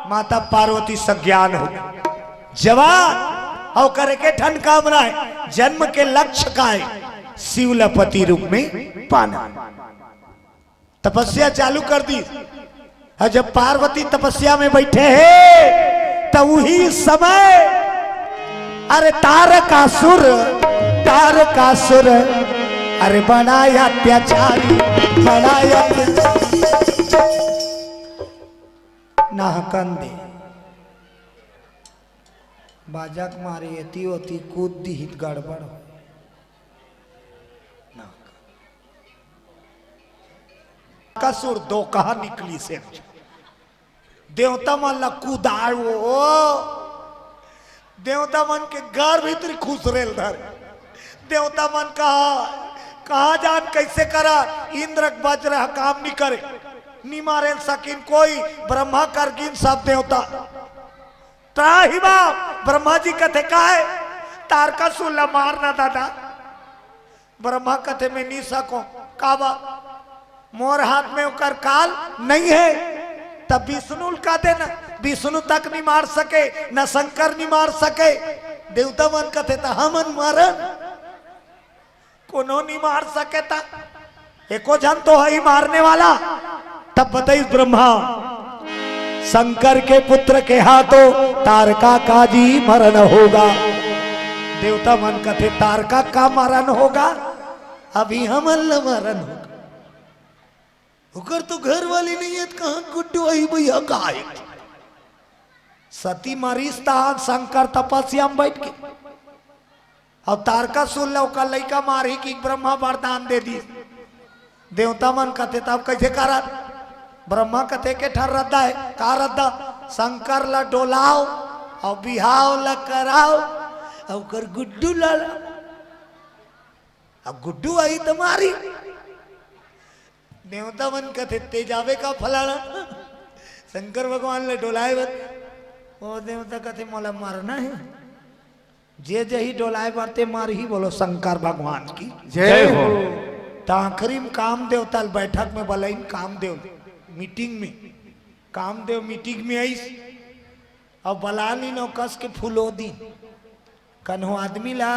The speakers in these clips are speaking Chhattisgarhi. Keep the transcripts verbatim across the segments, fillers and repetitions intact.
माता पार्वती सज्ञान हो, जवान, अउ ओकर एके ठन कामना हे, जन्म के लक्ष्य का हे, शिव ल पति रूप में पाना। तपस्या चालू कर दी। अउ जब पार्वती तपस्या में बैठे हे, त उही समय, अरे तारकासुर, तारकासुर, अरे बड़ा अत्याचारी, बड़ा अत्याचारी। नाहकन दे। बाजक मारे एती ओती कूद दिहित गड़बड़ हो। नाहकन। कसुर दो कहा निकली से। देवता मन ला कुदाय वो। देवता मन के घर भीतरी खुसरेल धर। देवता मन कहा, कहा जान कैसे करा, इंद्र के वज्र ह काम नी करे, नी मारेल सकिन कोई, ब्रह्मा करगिन सब देवता। त्राहि बाप, ब्रह्मा जी कथे, "काय? तारकासुर ला मार ना दादा।" ब्रह्मा कथे, "मैं नी सकों।" "का बात?" "मोर हाथ में ओकर काल नहीं हे।" तब विष्णु ल कह देना, विष्णु तक नी मार सके, न शंकर नी मार सके। देवता मन कथे, "त हमन मारन?" कोनो नी मार सके त एको झन तो हई मारने वाला। तब बताइस ब्रह्मा, शंकर के पुत्र के हाथों तारका का जी मरण होगा। देवता मन कथे, "तारका का मरण होगा? अभी हमन ल मरण होगा।" ओकर तो घर वाली नहीं हे, त कहाँ गुड्डू आही भैया का हे? सती मरिस तहान शंकर तपस्या में बैठ के। अब तारकासुर ल ओकर लइका मारही कि ब्रह्मा वरदान दे दिस। देवता मन कथे, "तब कैसे करत?" ब्रह्मा कथे, "के ठन रद्दा हे।" "का रद्दा?" "शंकर ल डोलाव, अउ बिहाव ल कराव, अउ ओकर गुड्डू ल लाव। अब गुड्डू आही त मारही।" देवता मन कथे, "ते जाबे का फलाना शंकर भगवान ल डोलाय बर?" ओ देवता कथे, "मोला मरना हे।" जे जही डोलाय बर ते मरही, बोलो शंकर भगवान की। जय हो। त आखिरी में कामदेव तल बैठक में बलाइन, कामदेव मीटिंग में, कामदेव मीटिंग में आइस, अउ बलालिन अउ कस के फुलो दिन। कन्हो आदमी ला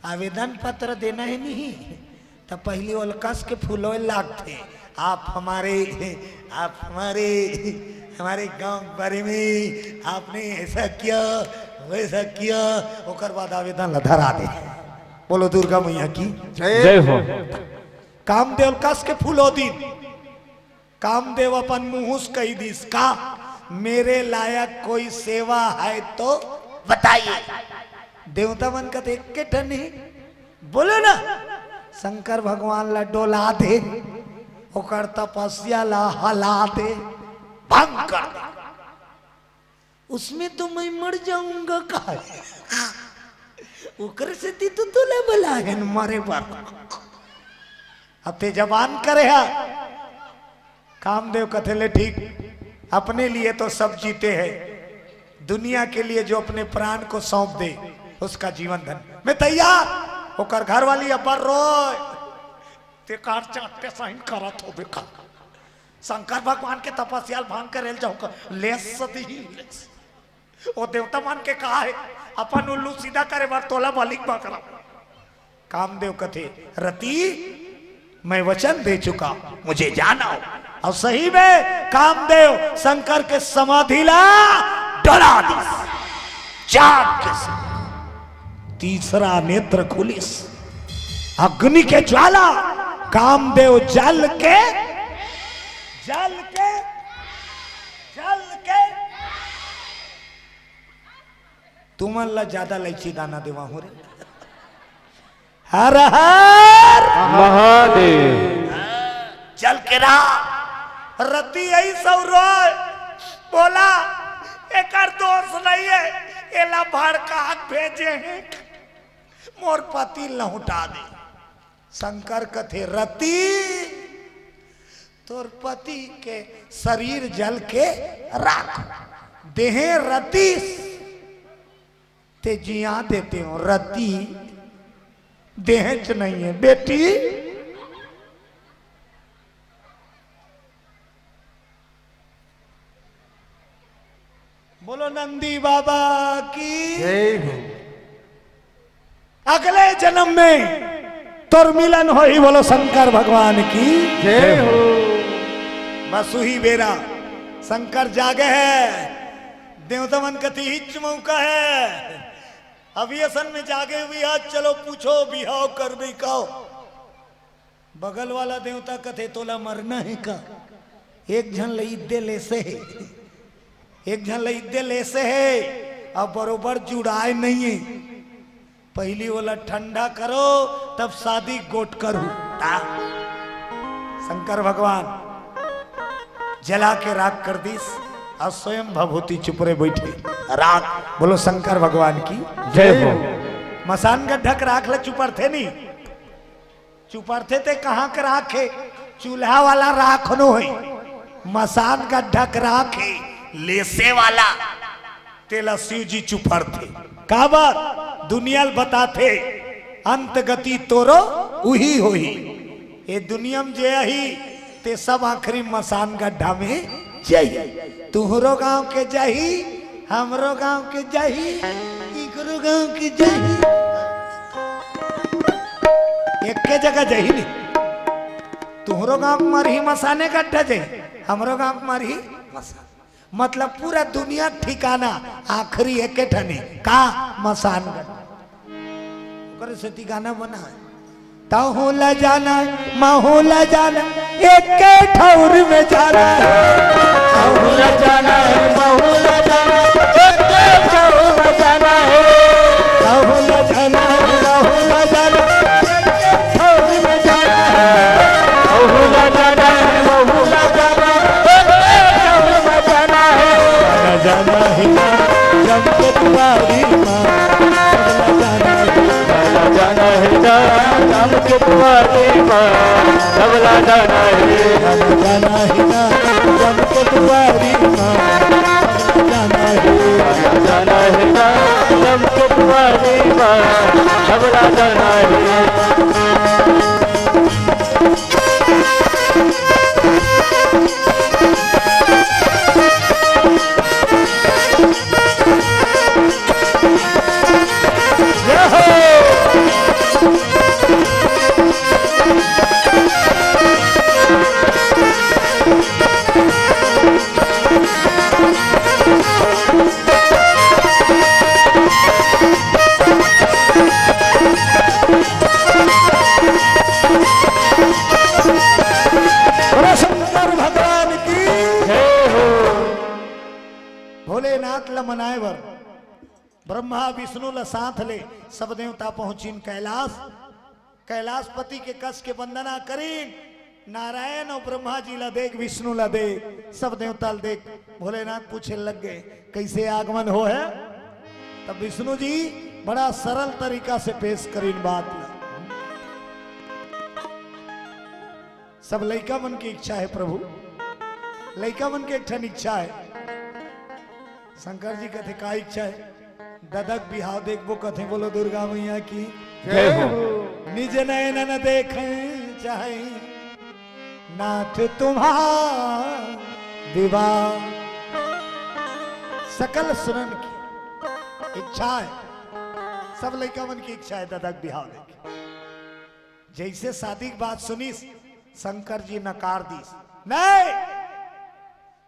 आवेदन पत्र देना हे नहीं, त पहिली ओला कस के फुलोय लागथे। "आप हमारे, आप हमारे, हमारे गांव के बारे में आपने ऐसा किया, वैसा किया।" ओकर बाद आवेदन ला धरा दे। बोलो दुर्गा मैया की। जय हो। कामदेव ल कस के फुलो दिन। कामदेव अपन मुंह से कहि दिस, "का मेरे लायक कोई सेवा है तो बताइए।" देवता मन कथे, "एके ठन ही, बोलो ना।" शंकर भगवान ला डोला दे, ओकर तपस्या ला हला दे, भंग कर दे। "उसमें तो मैं मर जाऊंगा," कहा। ओकर सेती तो तोला बलायन मरे बर। अब ते जबान करे हा। कामदेव कथे, "ले ठीक, अपने लिए तो सब जीते हैं, दुनिया के लिए जो अपने प्राण को सौंप दे, उसका जीवन धन्य। मैं तैयार।" ओकर घरवाली अब्बड़ रोय, "ते कार चाटे साइन करत होबे का? शंकर भगवान के तपस्या ल भंग करे ल जाहूं का?" लेस सती ही लेस। ओ देवता मन के कहा हे, अपन उल्लू सीधा करे बर तोला बलि के बकरा। कामदेव कथे, "रति, मैं वचन दे चुका, मुझे जाना हो।" अउ सही में कामदेव शंकर के समाधि ला डोला दिस। जाग के तीसरा नेत्र खुलिस, अग्नि के ज्वाला, कामदेव जल के, जल के, जल के। तुमन ला ज्यादा लइची दाना देवा हूं रे। हर हर महादेव। जल के राम। रति अइस अउ रोय, बोला, "एकर दोष नहीं हे, एला भड़का के भेजे हे, मोर पति लहुटा दे।" शंकर कथे, "रति, तोर पति के शरीर जल के राख, देहे रतिस, ते जिया देते हो, रति देहेच नहीं है बेटी।" बोलो नंदी बाबा की। जय हो। अगले जन्म में तोर मिलन होही, बोलो शंकर भगवान की। जय हो। बस उही बेरा शंकर जागे हे, देवता मन कथी हिच मौका हे, अभी असन में जागे हुई आज, चलो पूछो बिहाव करबे का। बगल वाला देवता कथे, "तोला मरना हे का?" एक झन ल इद्दे लेसे हे, एक झन ल इद्दे लेसे हे, अब बरोबर जुड़ाए नहीं हे। पहली ओला ठंडा करो, तब शादी गोठ करो। ता शंकर भगवान जला के राख कर दिस, अउ स्वयं भभूति चुपरे बैठे। राख, बोलो शंकर भगवान की। जय हो। मसान गड्ढा के राख ल चुपरथे नहीं, चुपरथे ते कहाँ के राख हे? चूल्हा वाला राख नो हे, मसान गड्ढा के राख हे, लेसे वाला। तेला शिव जी चुपरथे। काबर? दुनिया ल बताथे, अंत गति तोरो उही होही। ए दुनिया म जे आही, ते सब आखिरी मसान गड्ढा में जाही। तुहरो गांव के जाही, हमरो गांव के जाही, इकरो गांव के जाही। एके जगह जाही नहीं। तुहरो गांव के मरही मसाने गड्ढा जाही, हमरो गांव के मरही मसान। मतलब पूरा दुनिया ठिकाना आखिरी एके ठने का मसान गड्ढा। ओकर सेती गाना बना हे। तहूँ ल जाना, महूँ ल जाना, एके ठौर में जाना हे। तहूँ ल जाना हे, महूँ ल जाना, एके ठौर में जाना हे। तहूँ ल जाना हे, महूँ ल जाना, एके ठौर में जाना हे। तहूँ ल जाना हे, महूँ ल जाना, एके ठौर में जाना हे। जाना, जाना हे ना, जम के दुआरी मा। जाना हे ना, जम के दुआरी मा। सबला जाना हे। जाना हे ना, जम के दुआरी मा। जाना हे। जाना हे ना, जम के दुआरी मा। सबला जाना हे। बोलो शंकर भगवान की। जय हो। भोलेनाथ ल मनाए बर ब्रह्मा विष्णु ल साथ ले सब देवता पहुंचिन कैलाश। कैलाशपति के कस के वंदना करिन। नारायण अउ ब्रह्मा जी ला देख, विष्णु ला देख, सब देवता ला देख, भोलेनाथ पूछे लग गए, "कैसे आगमन हो है?" तब विष्णु जी बड़ा सरल तरीका से पेश करिन बात ला। सब लइका मन के इच्छा है प्रभु, लइका मन के एक ठन इच्छा है। शंकर जी कथे, "का इच्छा है?" ददक बिहाव देखबो कथे, बोलो दुर्गा मैया की। जय हो। निज नयनन देखे चाहे नाथ तुम्हार विवाह। सकल सुरन की इच्छा है, सब लइका मन की इच्छा है ददक बिहाव देखे। जैसे शादी की बात सुनिस, शंकर जी नकार दिस, "नहीं,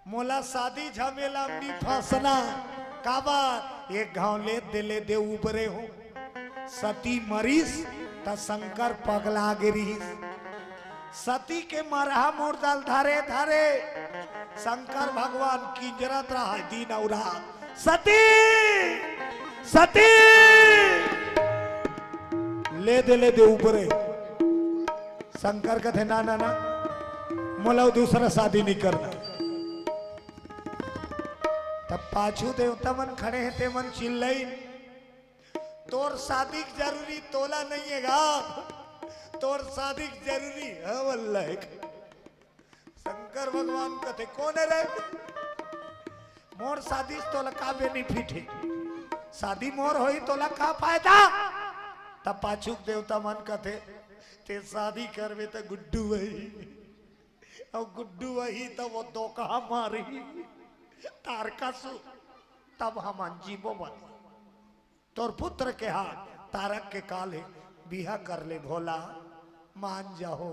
मोला शादी झमेला में नी फंसना।" काबर? एक घाव ले दे, ले दे उबरे हो। सती मरिस त शंकर पगला गे रिहिस। सती के मरहा मुर्दा ल धरे धरे शंकर भगवान किंजरत रहा दिन अउ रात, "सती, सती।" ले दे, ले दे उबरे। शंकर कथे, "ना, ना, ना, मोला अउ दूसरा शादी नहीं करना।" तब पाछू देवता मन खड़े हैं, ते मन चिल्लाइन, "तोर शादी के जरूरी तोला नहीं है गा, तोर शादी के जरूरी हमन ला हे।" शंकर भगवान कथे, "कोन है रे? मोर शादी से तोला का benefit है? शादी मोर होही, तोला का फायदा?" तब पाछू के देवता मन कथे, "ते शादी करबे त गुड्डू वही, अउ गुड्डू वही त वो धोखा मारी, तारकासुर।" तब हमन जीबो बने। तोर पुत्र के हाथ तारक के काल हे, बिहा कर ले भोला, मान जाहो।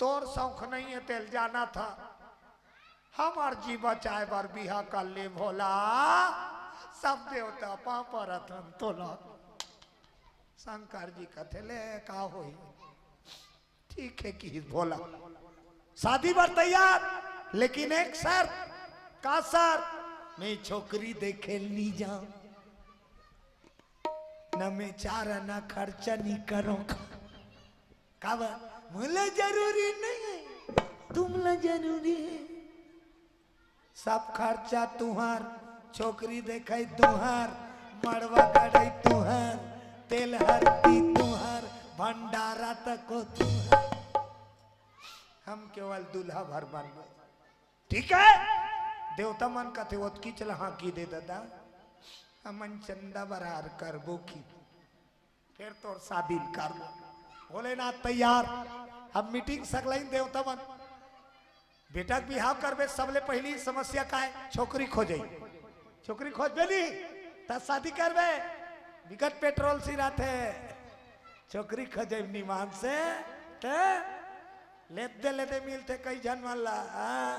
तोर सौख नहीं हे तेल जाना था, हमार जी बचाए बर बिहा कर ले भोला। सब देवता पाँव परत हन तोला। शंकर जी कथे, ले का होही, ठीक हे किहिस भोला, शादी बर तैयार, लेकिन एक शर्त। का शर्त? मैं छोकरी देखे ल नी जांव, न मैं चार आना खर्चा नी करों। काबर? मोला जरूरी नहीं हे, तुमला जरूरी हे। सब खर्चा तुंहर, छोकरी देखई तुंहर, मड़वा गड़ई तुंहर, तेल हरदी तुंहर, भंडारा तको तुंहर। हम केवल दूल्हा भर बनबो। ठीक हे? देवता मन कथे, ओतकी चला हाँकी दे ददा, हमन चंदा बरार करबो की। फेर तोर शादी कर। भोलेनाथ तैयार। अब मीटिंग सकलाइन देवता मन। बेटा के बिहाव करबे, सबले पहिली समस्या का हे? छोकरी खोजई। छोकरी खोजबे नी, त शादी करबे। बिकट पेट्रोल सिराथे। छोकरी खोजई निमान से, त लेदे लेदे मिलथे कई झन मन ला। हाँ,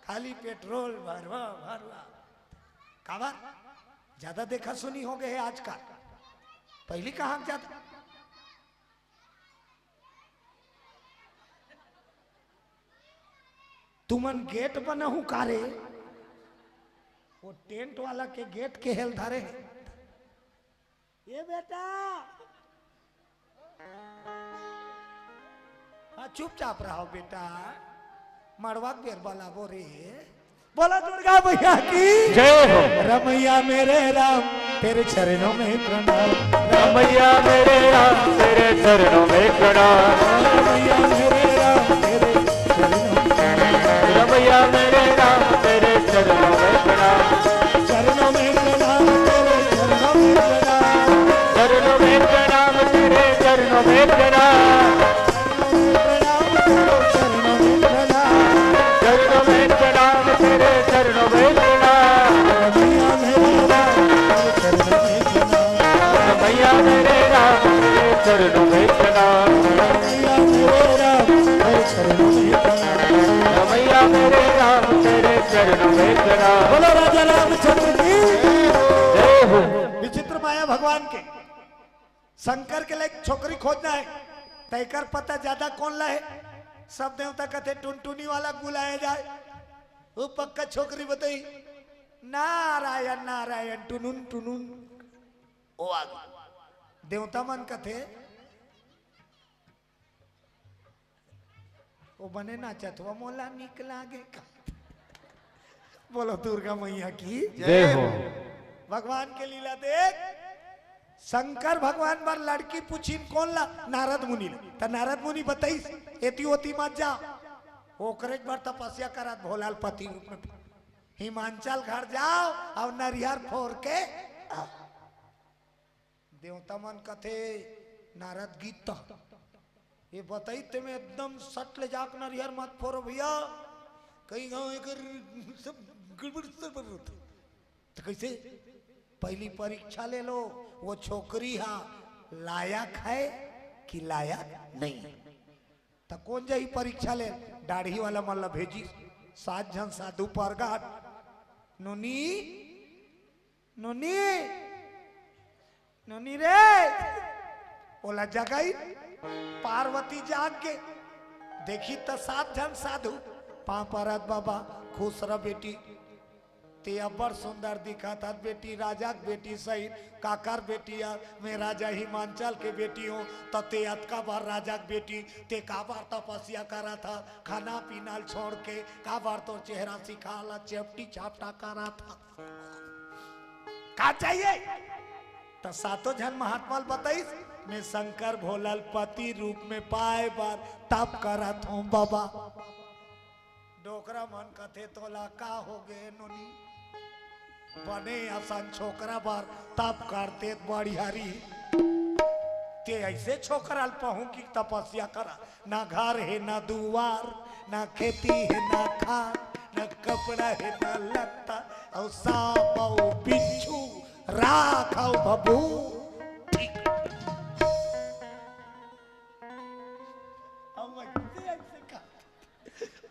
खाली पेट्रोल भरवा, भरवा। काबर? ज्यादा देखा सुनी हो गए हे आजकल। पहिली कहाँ ज्यादा? तुमन गेट बनाहू का रे? वो टेंट वाला के गेट के हेल धरे हे। ए बेटा, हाँ, चुपचाप रहो बेटा, मड़वा के बेर बलाबो रे। बोला दुर्गा मैया की जय हो। रमैया मेरे राम, तेरे चरणों में प्रणाम। रमैया मेरे राम, तेरे चरणों में प्रणाम। रमैया मेरे राम, तेरे चरणों में प्रणाम। रमैया मेरे राम, तेरे चरणों में प्रणाम। चरणों में प्रणाम, तेरे चरणों में प्रणाम। चरणों में प्रणाम, तेरे चरणों में प्रणाम। प्रणाम, तेरे चरणों में प्रणाम। चरणों में प्रणाम, तेरे चरणों में प्रणाम। रमैया मेरे राम, तेरे चरणों में प्रणाम। रमैया मेरे राम, तेरे चरणों में प्रणाम। रमैया मेरे राम, तेरे चरणों में प्रणाम। रमैया मेरे राम, तेरे चरणों में प्रणाम। बोलो राजा रामचंद्र की जय हो। विचित्र माया भगवान के। शंकर के लायक छोकरी खोजना हे, त एकर पता ज्यादा कोन ला हे? सब देवता कथे टुनटुनी वाला बुलाया जाए, वो पक्का छोकरी बताही। नारायण नारायण टुनुन टुनुन, ओ आ गे। देवता मन कथे ओ बने नाचत हुआ मोला निक लागे का। बोलो दुर्गा मैया की जय हो। भगवान के लीला देख, शंकर भगवान बर लड़की पूछिन कोन ला? नारद मुनि ला। त नारद मुनि बताइस, एती ओती मत जा, ओकरे बर तपस्या करत भोला ल पति रूप में हिमांचल घर जाओ अउ नरियर फोर के आ। देवता मन कथे, नारद गीत त ये बताई ते में एकदम सट ले जाक नरियर मत फोरो भैया, कहीं गाँव एकर सब गड़बड़ सड़बड़ होथे। त कइसे? पहिली परीक्षा ले लो, वो छोकरी हा लायक हे कि लायक नहीं। त कोन जाही परीक्षा ले? दाढ़ी वाला मन ला भेजिस, सात झन साधु परगट, नोनी, नोनी, नोनी रे, ओला जगाई। पार्वती जाग गे, देखी त सात झन साधु पाँव परत, बाबा खुश रह बेटी, ते अब्बड़ सुंदर दिखत हस बेटी, राजा के बेटी सही, काकर बेटी हस? मैं राजा हिमांचल के बेटी हों, त ते अतका बड़ राजा के बेटी, ते काबर तपस्या करत हस? खाना पीना ल छोड़ के काबर तोर चेहरा सिखाल चेपटी चापटा करत हस? का चाहिए? त सातों झन महात्मा ल बताइस, मैं शंकर भोला ल पति रूप में पाए बर तप करत हों बाबा। डोकरा मन कथे, तोला का हो गे नोनी? बने असन छोकरा बर तप करते त बढ़िया रही। ते अइसे छोकरा ल पहूं कि तपस्या करा, ना घर हे ना दुवार, ना खेती हे ना खार, ना कपड़ा हे ना लत्ता, अउ सांप अउ बिच्छू, राख अउ भभू। ठीक। अब ऐसे, ऐसे का?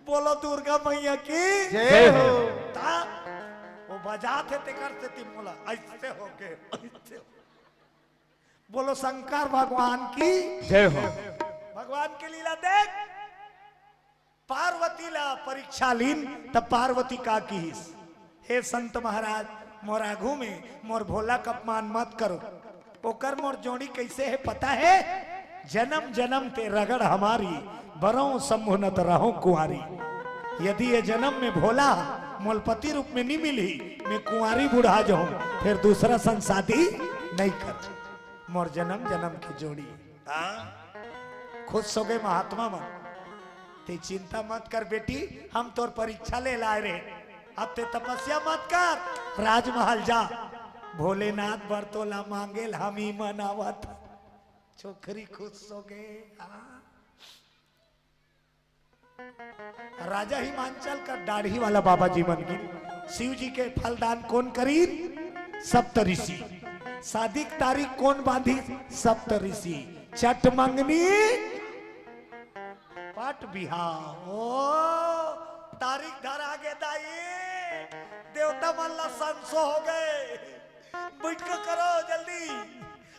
बोलो दुर्गा मैया की। जय हो। ता, वो बजात हे तेकर सेती मोला ऐसे होके, ऐसे हो। बोलो शंकर भगवान की। जय हो। भगवान के लीला देख, पार्वती ला परीक्षा लीन, तब पार्वती का किहिस, "हे संत महाराज, मोर आघू में मोर भोला का अपमान मत करो।" ओकर मोर जोड़ी कैसे हे पता हे? "जनम जनम ते रगड़ हमारी, बरौं शंभु न त रहौं कुंवारी।" यदि ये जनम में भोला मोल पति रूप में नी मिलही, मैं कुंवारी बुढ़ा जाहूं, फिर दूसरा संग शादी नहीं कर। मोर जनम जनम के जोड़ी। हाँ? खुश हो गए महात्मा मन। "ते चिंता मत कर बेटी, हम तोर परीक्षा ले लाए रहे। अब ते तपस्या मत कर, राजमहल जा। भोलेनाथ बर तोला मांगेल हम ही मनावत।" छोकरी खुश हो गए। हाँ? राजा हिमांचल का दाढ़ी वाला बाबा जी बन गे। शिव जी के फलदान कौन करीन? सप्तऋषि। शादी की तारीख कौन बांधी? सप्तऋषि। चट मंगनी पट बिहाव। ओ, तारीख धरा गे दाई, देवता मन ला संसो हो गए। बैठ के करो जल्दी,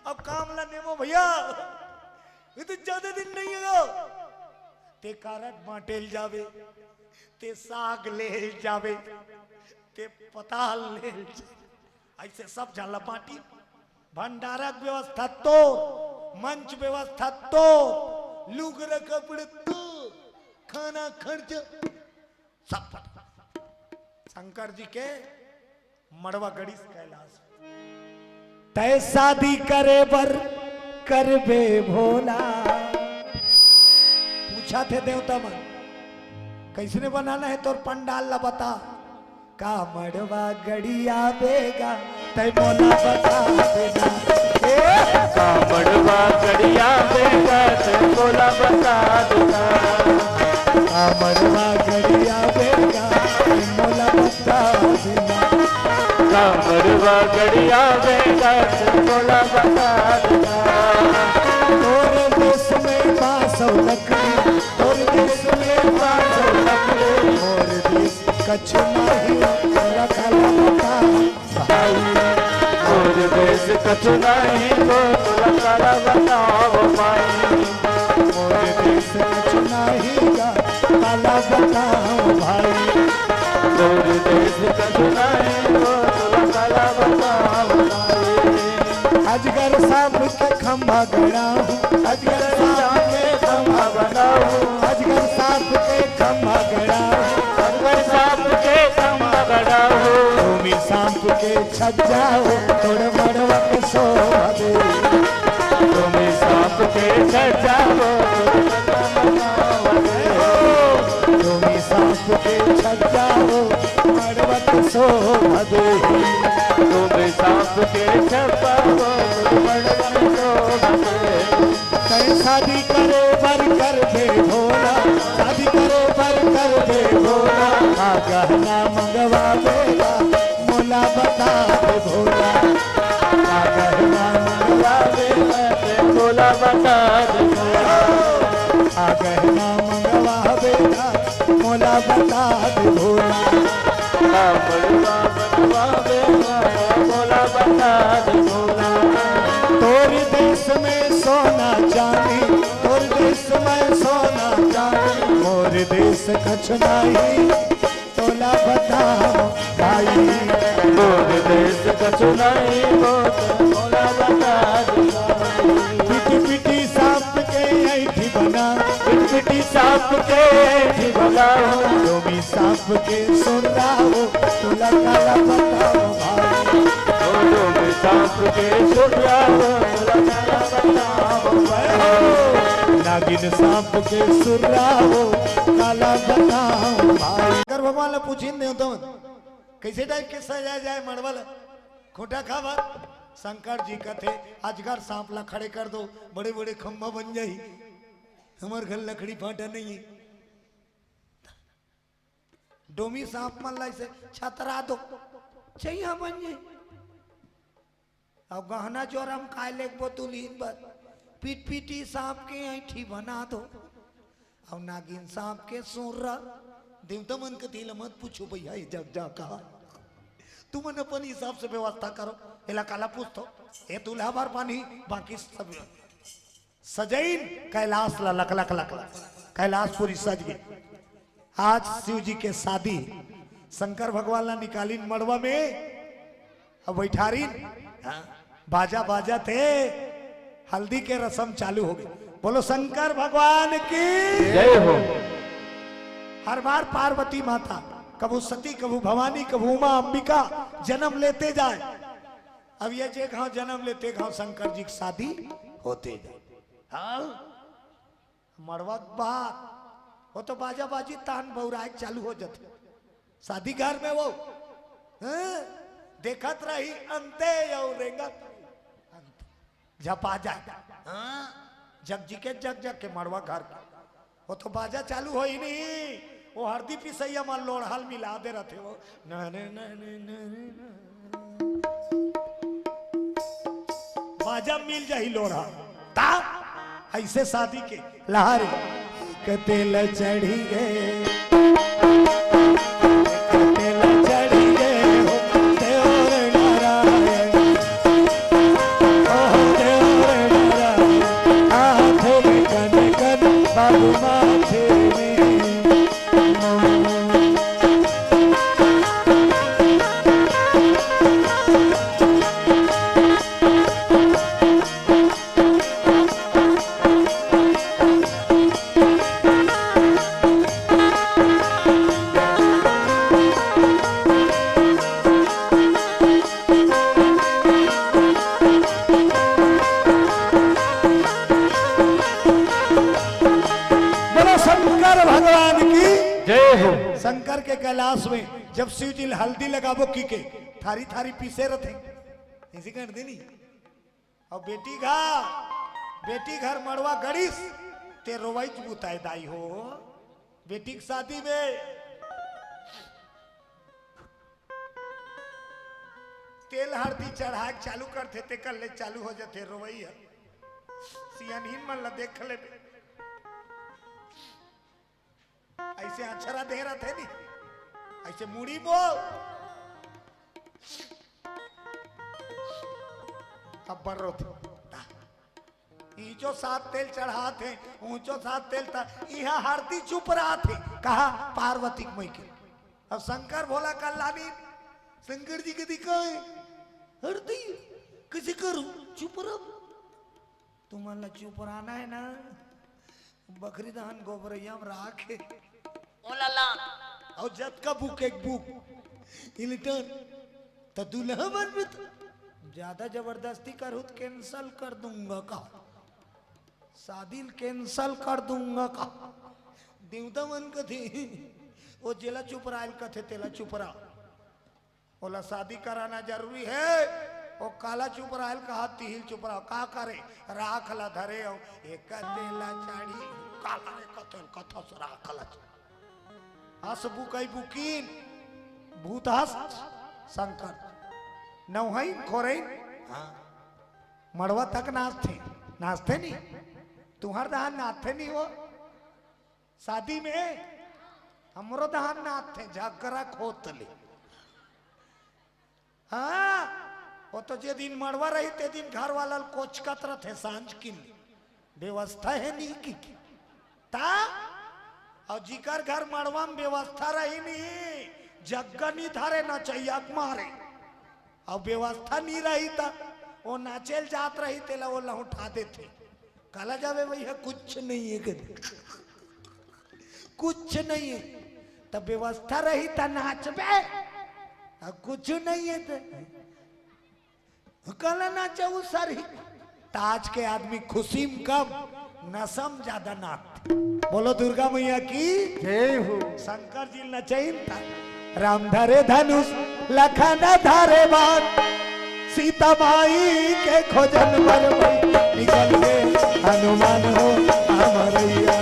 अब काम ला नेमो भैया, ये तो ज्यादा दिन नहीं है। ते कारड बांटेल जावे, ते साग लेल जावे, ते पताल लेल जावे। ऐसे सब झन ला बांटी। भंडारा के व्यवस्था तो, मंच व्यवस्था तो, लुगरा कपड़े तो, खाना खर्च सब पता। शंकर जी के मड़वा गड़िस कैलाश। "तय शादी करे बर करबे भोला।" पूछा थे देवता मन, "कैसने बनाना है तोर पंडाल ला बता।" "का मड़वा गड़िया बेगा, तय मोला बता देना।" ए! "का मड़वा गड़िया बेगा, तय मोला बता देना।" "का मड़वा गड़िया बेगा, तय मोला बता देना।" "का मड़वा गड़िया बेगा, तय मोला बता देना।" तोर देश में बांस अउ लकड़ी, तोर देश में बांस अउ लकड़ी, मोर देश कछु नहीं, रखल बता भाई। मोर देश कछु नहीं, तो काला बताओ भाई। मोर देश कछु नहीं गा, काला बताओ भाई। मोर देश कछु नहीं, तो काला बताओ भाई। अजगर सांप के खंभा गड़ा हूँ, अजगर सांप के खंभा बनाऊँ, अजगर सांप के खंभा गड़ा हूँ, अजगर सांप के खंभा गड़ा हूँ। तुम ही सांप के छज्जा हो, तोर मड़वा के शोभा दे। तुम ही सांप के छज्जा हो, तुम ही सांप के छज्जा हो, मड़वा के शोभा दे। तुम ही सांप के छज्जा हो, मड़वा के शोभा दे। कहीं शादी करे बर करबे भोला, शादी करे बर करबे भोला। का गहना मंगवाबे गा, मोला बता दे भोला। का गहना मंगवाबे गा, मोला बता दे भोला। का गहना मंगवाबे गा, मोला बता दे भोला। का मड़वा बनवाबे गा, मोला बता दे भोला। तोर देश में सोना चांदी, तोर देश में सोना चांदी, मोर देश कछु नहीं, तोला बताओ भाई। मोर देश कछु नहीं, मोर तोला बता दे भाई। पिटी पिटी सांप के ऐठी बना, पिटी पिटी सांप के ऐठी बना। तुम ही सांप के सुर्रा हो, तोला काला बताओ भाई। ओ तुम सांप के सुर्रा हो, तोला काला बताओ भाई। नागिन सांप के सुर्रा हो, काला बताओ भाई। शंकर भगवान ला पूछिन देवता मन, कैसे टाइप के सजाए जाए मड़वा ला? खूंटा खाबर। शंकर जी कथे, अजगर सांप ला खड़े कर दो, बड़े बड़े खंभा बन जाही। हमर घर लकड़ी फाटा नहीं है। डोमी सांप मन ला अइसे छतरा दो, चइहा बन जाई। अउ गहना जोरम काय लेगबो दुल्हिन बर, पिटपिटी सांप के ऐंठी बना दो, अउ नागिन सांप के सोरा। देवता मन के दिल मत पूछो भैया, ये जग जा कहा। तुमन अपन हिसाब से व्यवस्था करो, एला काला पूछथो, ए दूल्हा बर पानी, बाकी सब सजइन कैलाश ला लख लख लख लख। कैलाशपुरी सज गे। आज शिव जी के शादी, शंकर भगवान ला निकालिन मड़वा में, अब बैठारिन, हाँ, बाजा बाजत हे, हल्दी के रसम चालू हो गे। बोलो शंकर भगवान की। जय हो। हर बार पार्वती माता, कभू सती, कभू भवानी, कभू उमा अंबिका जन्म लेते जाए। अब ये जे घाव जन्म लेते घाव शंकर जी के शादी होते जाए। हाँ, मड़वा के बात, वो तो बाजा बाजी तान बउराए के चालू हो जाथे। शादी घर में वो, हाँ, देखत रही अंते अउ रेंगत रही अंते। झपा जाए, हाँ, जग जी के जग जग के मड़वा घर के। वो तो बाजा चालू होही नहीं, वो हरदी पिसैया मन लोढ़ा ल मिला दे रथे वो। न, न, न, न, न, न, न। बाजा मिल जाही लोढ़ा। ता अइसे शादी के लहर। कतेला चढ़ी गे, कतेला चढ़ी गे हो, देवर नारायण। ओ देवर नारायण, हाथ में कन कन, बाबू माथे में। बोलो शंकर भगवान की। जय हो। शंकर के कैलाश में जब शिव जी हल्दी लगाबो की के, थारी थारी पीसे रथे, ऐसी कर देनी। अउ बेटी घर, बेटी घर मड़वा गड़िस, ते रोवइच बुताए दाई हो। बेटी के शादी में तेल हरदी चढ़ाए के चालू करथे, तेकर ले चालू हो जाथे रोवई ह। सियनहिन मन ला देख लेबे। अइसे अछरा दे रथे नी, अइसे मुड़ी बोल। अब्बर रोथे। ईचो साथ तेल चढ़ात हे, ऊंचो साथ तेल त, इहां हरदी चुपरात हे। कहा? पार्वती के मई के। अब शंकर भोला कल्लानी, शंकर जी के दिखाए, हरदी कैसे करूं? चुपरा। तुमन ला चुपराना हे ना, बखरी दहन गोबरैया में राख हे। ओ लाला। अउ जतका बुक एक बुक, इल्टन, त दूल्हा मन में त ज्यादा जबरदस्ती करहू त cancel कर दूंगा का, शादी ल cancel कर दूंगा का। देवता मन कथे, ओ जेला चुपरायल कथे, तेला चुपरा। ओला शादी कराना जरूरी हे। ओ काला चुपरायल कहा, तिहिल चुपरा, का करे? राख ला धरे अउ एक तेला चाढ़ी, काला रे कथेल कथस राख ला। हस बुकई बुकीन, भूत हस शंकर, नौहइन खोरइन, हाँ, मड़वा तक नाचथे, नाचथे नी, तुंहर दहान नाचथे नी हो। शादी में हमरो दहान नाचथे, झगरा खोत ले। हाँ, वो तो जे दिन मड़वा रही, ते दिन घर वाला ल कोचकत रथे, सांझ किन व्यवस्था हे नी कि। ता, अउ जिकर घर मड़वा में व्यवस्था रही नी, जग्गा नी धरे, नचइया के मारे। अउ व्यवस्था नी रही त, वो नाचे ल जात रही, तेला वो लहुटा देथे। काला जाबे भैया, कुछ नहीं है कदे। कुछ नहीं है। त व्यवस्था रही त नाचबे, अब कुछ नहीं है त काला नाचबू सर ही। त आज के आदमी खुशी में कम, नशा में ज्यादा नाचथे। बोलो दुर्गा मैया की। जय हो। शंकर जी नचइन था। राम धरे धनुष, लखन धरे बाण, सीता माई के खोजन बर भाई निकल गे हनुमान हो हमरैया।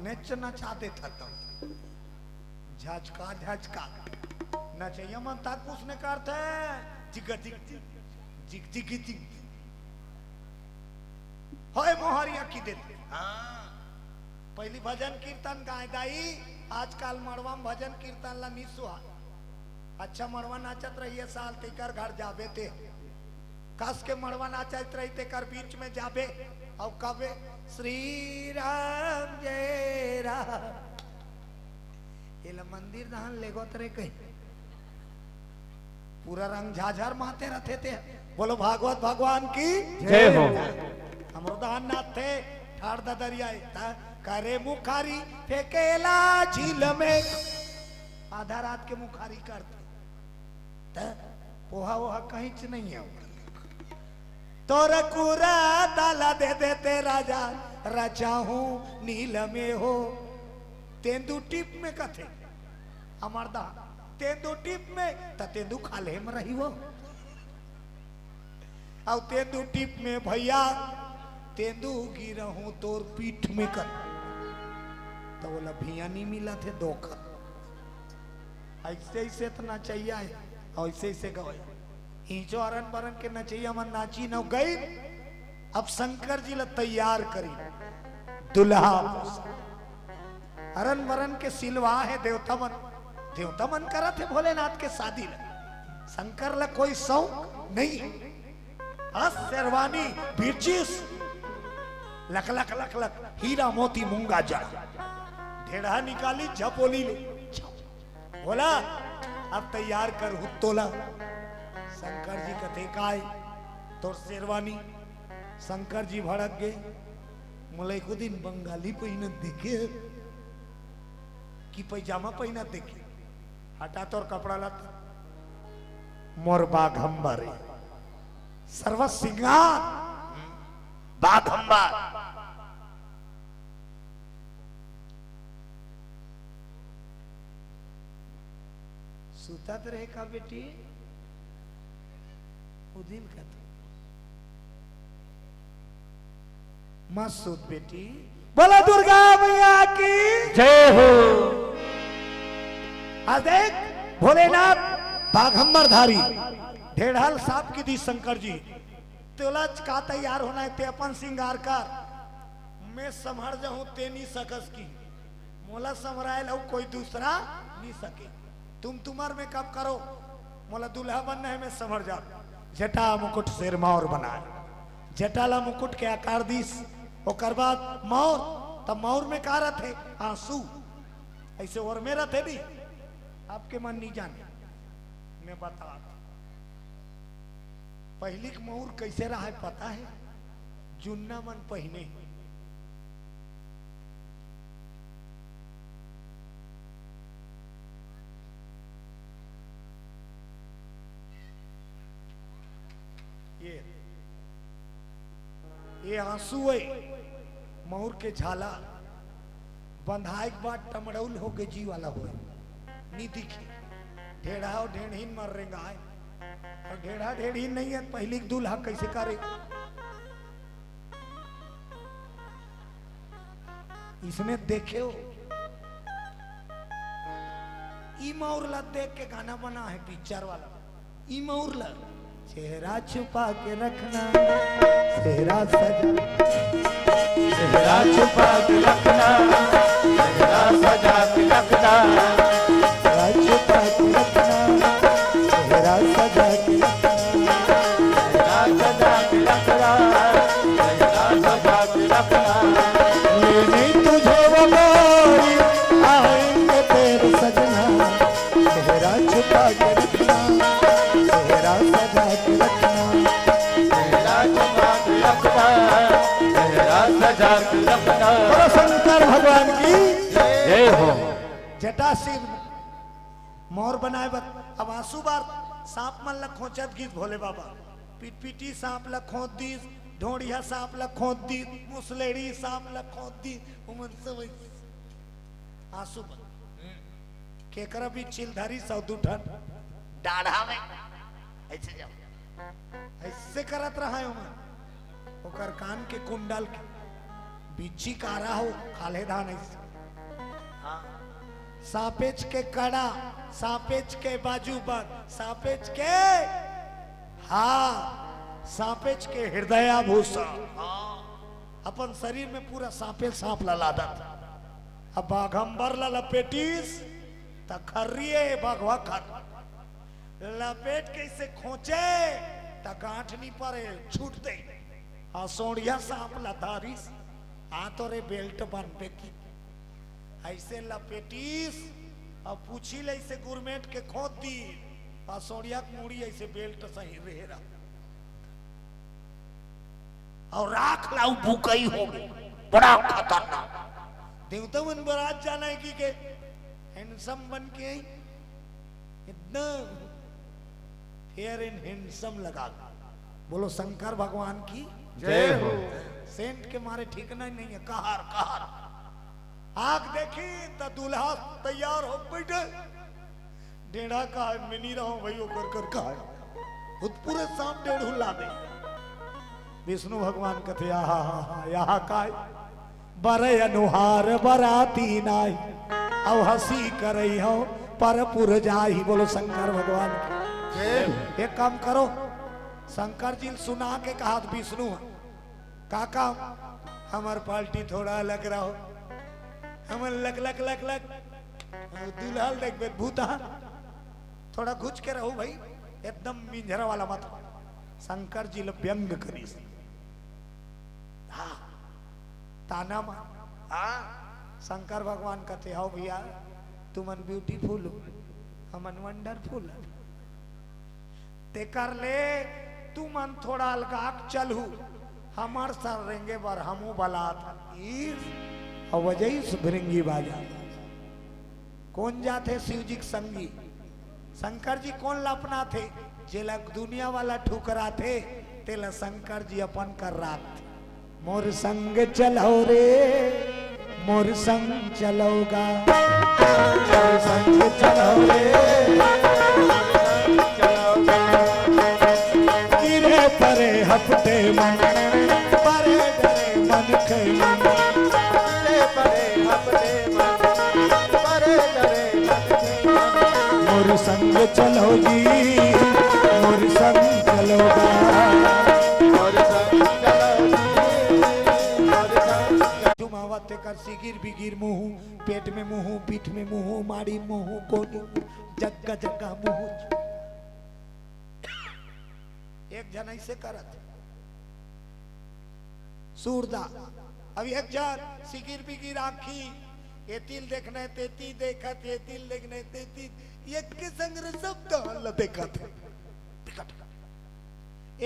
नेच नचा देथत। झचका झचका। नचइया मन तक कुछ ने करथे। जिग जिग जिग, जिग जिग जिग। होय मोहरिया की देथे। हाँ। पहिली भजन कीर्तन गाय दाई, आजकल मड़वा म भजन कीर्तन ला नी सुहा। अच्छा मड़वा नाचत रहिए साल तेकर घर जाबे ते। कस के मड़वा नाचत रही तेकर बीच में जाबे। अउ कबे श्री राम जय राम। एला मंदिर दहन लेगोत रे कही। पूरा रंग झाझर माते रथे ते। बोलो भागवत भगवान की। जय हो। हमरो दहन नाथ थे, ठाड़ ददरिया ए, ता करे मुखारी, फेंकेला झील में। आधा रात के मुखारी करथे। त पोहा वोहा कहीं च नहीं है। तोर कुरा ताला दे देते राजा, रचाहूं नील में हो। तेंदू टीप में कथे, हमर दा, तेंदू टीप में, त तेंदू खाल्हे में रही वो। अउ तेंदू टीप में भैया, तेंदू गिरहूं तोर पीठ में कर। त ओला भिया नी मिलत हे धोखा। अइसे अइसे त नचइया हे, अउ अइसे अइसे गवई। इही जो अरन बरन के नचइया मन नाचिन अउ गइन, अब शंकर जी ला तैयार करिन दुल्हा। अरन बरन के सिलवा हे देवता मन, देवता मन करत हे भोलेनाथ के शादी ला। शंकर ला कोई शौक नहीं हे। अस शेरवानी बिरचिस, लख लख लख लख हीरा मोती मूंगा जड़ा। ढेढ़ा निकाली झपोली ले। बोला, अब तैयार कर हुत्तोला। शंकर जी कथे, "काय तोर शेरवानी?" शंकर जी भड़क गे, "मोला एको दिन बंगाली पहिनत देखे कि पैजामा पहिनत देखे? हटा तोर कपड़ा लत्ता।" मोर बाघंबर हे, सर्व सिंगार बाघंबर। सुतत रहे का बेटी? उदिल का तू। मत सुत बेटी। बोला दुर्गा मैया की। जय हो। आज देख, भोलेनाथ बाघंबर धारी, ढेढ़ल सांप की दी शंकर जी। तोला का तैयार होना हे, ते अपन सिंगार कर। मैं संभर जाहूं, ते नी सकस की। मोला संभराय ला अउ कोई दूसरा नी सके। तुम तुम्हार makeup करो, मोला दूल्हा बनना हे, मैं संभर जाहूं। जटा मुकुट सिर मौर बनाय, जटा ला मुकुट के आकार दीस। ओकर बाद मौर, त मौर में का रथे? आंसू। अइसे ओर में रथे नी, आपके मन नी जाने, मैं बता। पहिली के मौर कइसे रहय पता हे? जुन्ना मन पहिने। ये, ये आंसू हे, मौर के झाला। बंधाय के बाद टमड़ौल होके जी वाला होय, नी दिखी। ढेढ़ा अउ ढेढ़ीन मर रेंगाय। अउ ढेढ़ा ढेढ़ीन नहीं हे, पहिली के दूल्हा कइसे करे? इसने देखे हो, ई मौर ला देख के गाना बना हे पिक्चर वाला। ई मौर ला, चेहरा छुपा के रखना, चेहरा सजा, चेहरा छुपा के रखना, चेहरा सजा के रखना, चेहरा छुपा के रखना, चेहरा सजा के रखना, चेहरा सजा के रखना, चेहरा सजा के रखना। ये नहीं तुझे वो गोरी, आएंगे तेरे सजना, चेहरा छुपा के रखना, चेहरा सजा के रखना। चेहरा छुपा के रखना, चेहरा सजा के रखना। बोलो शंकर भगवान की। जय हो। जटासीन मौर बनाय बर, अब आंसू बार, सांप मन ला खोंचत गीस भोले बाबा। पिटपिटी सांप ला खोंच दीस, ढोंड़िया सांप ला खोंच दीस, मुसलेड़ी सांप ला खोंच दीस, उमन सब आंसू बन। केकरा भी चिल धरी सौ दू ठन डाढ़ा में ऐसे जाओ, ऐसे करत रहा है ओमन। ओकर कान के कुंडल के बिच्छी कारा हो, खाले धान ऐसे। हाँ। सांपेच के कड़ा, सांपेच के बाजूबंद, सांपेच के, हाँ, सांपेच के हृदयाभूषण। हाँ। अपन शरीर में पूरा सांपे सांप ला लादत। अब बाघंबर ला लपेटिस, त खर्रिये बघवा खर। लपेट के इसे खोंचे, त गांठ नी परे, छूट दे। आ सोंड़िया सांप ला धारिस, आ तोरे बेल्ट बनबे की। ऐसे लपेटिस, अउ पूछी ले ऐसे गुरमेट के खोंच दी, आ सोंड़िया के मुड़ी ऐसे बेल्ट सही रहे रहा। अउ राख ला उ बुकई हो गे, बड़ा खतरनाक। देवता मन बरात जाना है कि के handsome बन के आई, इतना fair and handsome लगा। बोलो शंकर भगवान की जय हो। सेंट के मारे ठिकाना ही नहीं है, कहर कहर। आग देखी त दूल्हा तैयार हो बैठे। डेढ़ा का है, मैं नहीं रहूं भाई, ओकर कर का है। खुद पूरे सांप डेढ़ू ला दे। विष्णु भगवान कथे, आहा हा हा, यहाँ का है? बरे अनुहार बराती नाही, अब हंसी करई हो पर पुर जाही। बोलो शंकर भगवान की। जय। एक काम करो, शंकर जी ल सुना के कहा विष्णु ह, काका, हमर पार्टी थोड़ा अलग रहो, हमन लक लक लक लक, दूल्हा ल देखबे भूता, थोड़ा घुच के रहू भाई, एकदम मिंझरा वाला मत। शंकर जी ल व्यंग करिस। हाँ, ताना मार। हाँ। शंकर भगवान कथे, "हव भैया, तुमन beautiful हो, हमन wonderful हो।" तेकर ले तुमन थोड़ा अलगाक चलहू, हमर सर रेंगे बर हमू बलात ईस अवजईस भृंगी बाजा। कोन जाथे शिव जी के संगी? शंकर जी कोन ला अपनाथे? जेला दुनिया वाला ठुकराथे, तेला शंकर जी अपन कराथे। मोर संग चलो रे, मोर संग चलो गा, मोर संग चलो रे। गिरे परे हपटे मन, परे डरे मन के मन। गिरे परे हपटे मन, परे डरे मन के मन। मोर संग चलो जी, मोर संग चलो गा। मोर संग चलो जी, मोर संग चलो। जुमावत तेकर सिगिर बिगिर मुहूं, पेट में मुहूं, पीठ में मुहूं, माड़ी मुहूं, कोनी जग्गा जग्गा मुहूं। एक झन ऐसे करत सूरदा। अब एक झन सिगिर बिगिर आंखी, एती ल देखना है, तेती देखत, एती ल देखना है, तेती, एक के संग रे सब दान ल देखत है।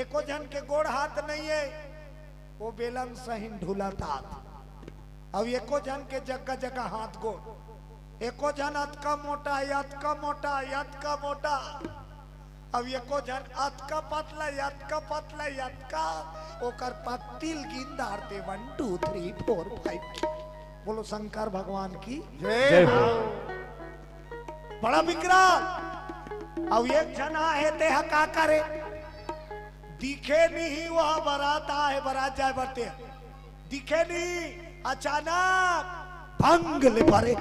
एको झन के गोड़ हाथ नहीं है, वो बेलन सहिन ढुलत आत। अब एको झन के जगह जगह हाथ गोड़, एको झन अतका मोटा, अतका मोटा, अतका मोटा। अब एको झन अतका पतला, अतका पतला, अतका, ओकर पत्ती ल गिन डारते, one, two, three, four, five। बोलो शंकर भगवान की जय हो। बड़ा विकराल। अब एक झन आहे, तेहा का करे? दिखे नहीं, वह बरात आहे, बरात जाए बर ते दिखे नहीं, अचानक भंग ले परे।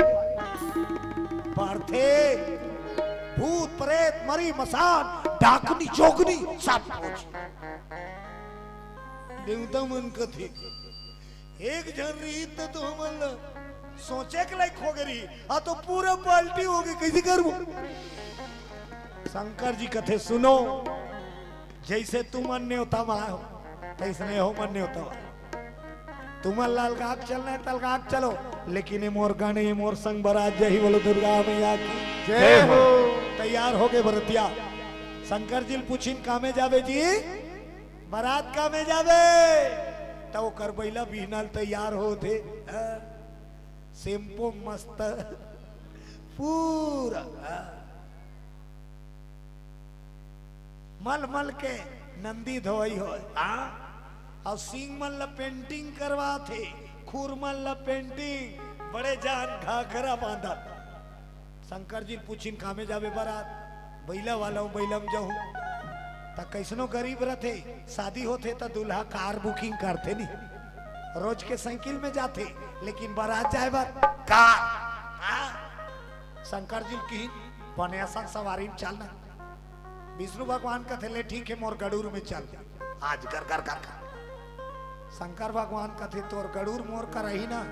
पड़थे भूत, प्रेत, मरी, मसान, डाकनी, जोगनी, सब कुछ। देवता मन कथे, एक झन रही त तो हमन ल सोचे के लायक हो गे रही, आ तो पूरा पार्टी हो गे, कैसे करबो? शंकर जी कथे, सुनो, जैसे तुमन नेवता मा हो, तैसने हो मन नेवता मा। तुमन ल अलगाक चलना है, त अलगाक चलो, लेकिन ये मोर गण, ये मोर संग बरात जही, बोलो दुर्गा मैया की जय हो। तैयार हो गे बरतिया। शंकर जी ल पूछिन, कामे जाबे जी? बरात कामे जाबे? त ओकर बइला बिहना ल तैयार होथे। हाँ। शैम्पू मस्त। पूरा। हाँ। मल मल के नंदी धोई होय। हाँ। अउ सींग मन ल पेंटिंग करवाथे, खुर मन ल पेंटिंग, बड़े जान घाघरा बांधत। शंकर जी ल पूछिन, कामे जाबे बरात? बइला वाला हूँ, बइला म जाहूँ। त कइसनो गरीब रथे, शादी होथे त दूल्हा कार booking करथे नी, रोज के साइकिल में जाथे, लेकिन बरात जाए बर कार। शंकर जी ल किहिन, "बने असन सवारी में चल ना।" विष्णु भगवान कथे, "ले ठीक हे, मोर गड़ूर में चल।" आज गर गर गर गर। शंकर भगवान कथे, "तोर गड़ूर मोर कर रही ना,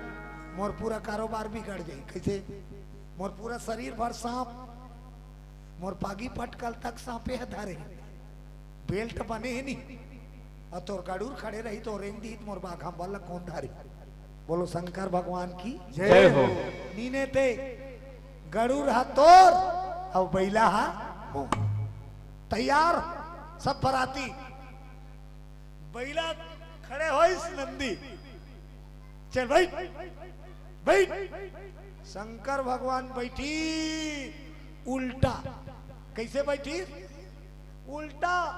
मोर पूरा कारोबार बिगड़ जाही।" कइसे? "मोर पूरा शरीर भर सांप, मोर पागी पटकल तक सांपे ह धरे, बेल्ट बने हे नी, अउ तोर गड़ूर खड़े रही त रेंग दिही त मोर बाघा बल ल कोन धरी?" बोलो शंकर भगवान की जय हो। नीने ते गड़ूर हा तोर, अउ बइला हा मोर। तैयार सब बराती, बइला खड़े होइस नंदी, "चल बइठ, बइठ।" शंकर भगवान बइठी उल्टा। कइसे बइठी? उल्टा।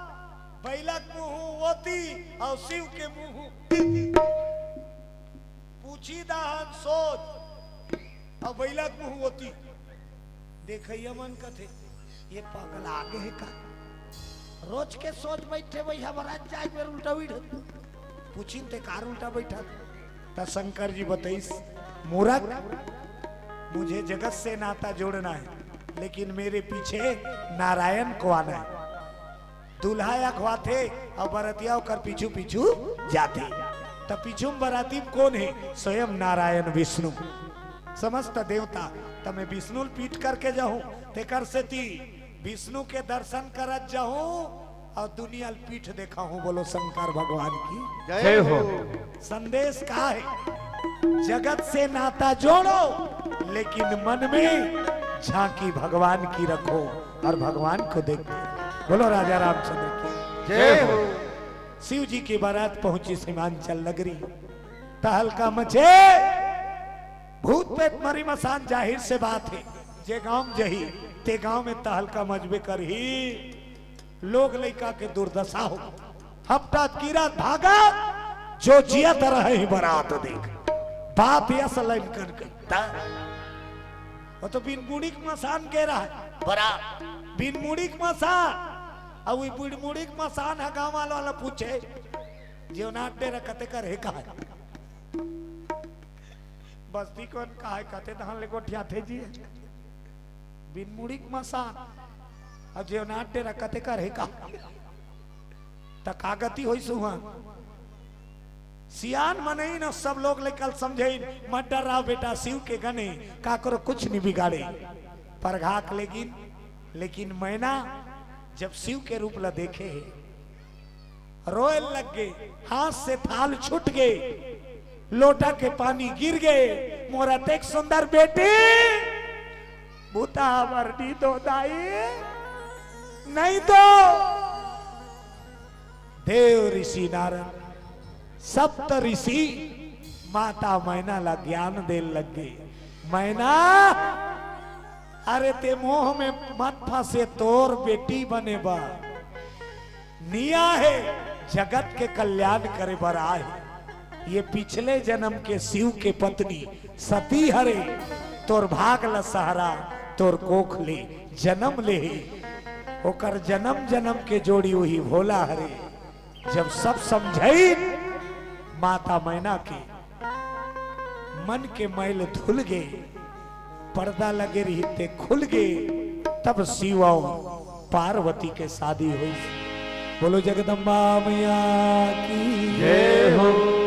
बइला के मुंह ओती अउ शिव के मुंह एती। पूछी दाहन सोच, अउ बइला के मुंह ओती। देखइया मन कथे, "ये पगला गे हे का? रोज के सोच बइठे, वही हमारा जाए बेर उल्टा उइठ।" पूछिन, "ते कार उल्टा बइठत?" त शंकर जी बतइस, "मूरख, मुझे जगत से नाता जोड़ना है, लेकिन मेरे पीछे नारायण को आना है।" दूल्हा अगवाथे अउ बरतिया ओकर पीछू पीछू जाथे। त पीछू में बराती में कोन हे? स्वयं नारायण विष्णु, समस्त देवता। त मैं विष्णु ल पीठ करके जाहूं, तेकर सेती विष्णु के दर्शन करत जाहूं अउ दुनिया ल पीठ देखाहूं। बोलो शंकर भगवान की जय हो। संदेश का है? जगत से नाता जोड़ो, लेकिन मन में झांकी भगवान की रखो और भगवान को देखो। बोलो राजा रामचंद्र की जय हो। शिव जी की बारात पहुंची हिमांचल नगरी, तहलका मचे, भूत प्रेत मरी मसान, जाहिर से बात है, जे गांव में जही, ते गांव में तहलका मचबे करही। लोग लइका के दुर्दशा हो, हपटत गिरत भागत, जो जियत रहे ही बरात देख। बात यस लाइन कर गई। त वो तो बिन मुड़ी के मसान के रहा, बरात बिन मुड़ी के मसान। अब वो बिन मुड़ी के मसान ह, गांव वाला वाला पूछे, "जेवनाट डेरा कते कर हे कहा?" बस्ती कोन कहा है, कते धान ले गोठियाथे जी? बिन मुड़ी के मसान। अब जेवनाट डेरा कते कर हे कहा? त का गति होई सुहा? सियान मनई न सब लोग ले कल समझेन, "मत डर्राव बेटा, शिव के गने काकरो कुछ नहीं बिगाड़े।" परघाक लेगिन, लेकिन मैना जब शिव के रूप ला देखे हे, रोए लग गे, हाथ से थाल छूट गे, लोटा के पानी गिर गे, "मोर अतेक सुंदर बेटी, बुता बर नी दो दाई, नहीं दो।" देव ऋषि नारद, सप्त ऋषि माता मैना ला ज्ञान देन लग गे, "मैना, अरे ते मोह में मत फंसे, तोर बेटी बने बर निया हे, जगत के कल्याण करे बर आए हे। ये पिछले जन्म के शिव के पत्नी सती हरे, तोर भाग ल सहारा, तोर कोख ले जन्म ले हे, ओकर जन्म जन्म के जोड़ी वही भोला हरे।" जब सब समझाइन माता मैना के, मन के मैल धुल गे, पर्दा लगे रहिते खुल गे, तब शिव अउ पार्वती के शादी होइस। बोलो जगदम्बा मैया की जय हो।